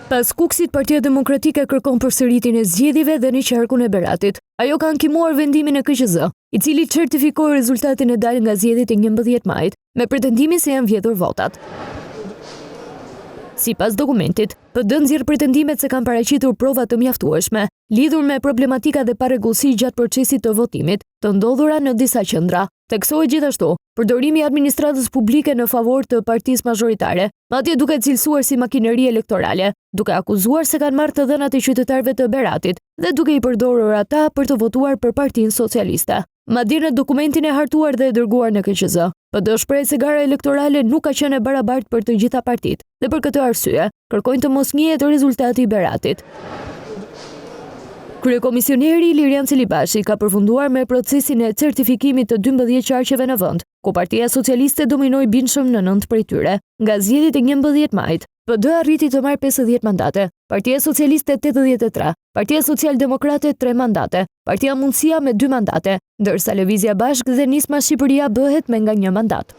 Pas Kukësit, Partia Demokratike kërkon përsëritjen e zgjedhjeve dhe në qarkun e Beratit. Ajo ka ankimuar vendimin e KQZ, i cili certifikoi rezultatin e dalë nga zgjedhjet e 11 majit, me pretendimin se janë vjedhur votat. Sipas dokumentit, PD nxjerr pretendimet se kanë paraqitur prova të mjaftueshme, lidhur me problematika dhe parregullsi gjatë procesit të votimit, të ndodhura në disa qendra. Theksohet gjithashtu, përdorimi i administratës publike në favor të partisë mazhoritare, madje duke e cilësuar si makineri elektorale, duke akuzuar se kanë marrë të dhënat e qytetarëve të Beratit dhe duke i përdorur ata për të votuar për Partinë Socialiste. Madje në dokumentin e hartuar dhe e dërguar në KQZ, PD shprehet se gara elektorale nuk ka qenë e barabartë për të gjitha partitë dhe për këtë arsye, kërkojnë të mos njihet rezultati i Beratit. Kryekomisioneri Ilirian Celibashi ka përfunduar me procesin e certifikimit të 12 qarqeve në vend, ku Partia Socialiste dominoi bindshëm në 9 prej tyre. Nga zgjedhjet e 11 majit, PD arriti të marrë 50 mandate, Partia Socialiste 83, Partia Socialdemokrate 3 mandate, Partia Mundësia me 2 mandate, ndërsa Lëvizja Bashkë dhe Nisma Shqipëria bëhet me nga një mandat.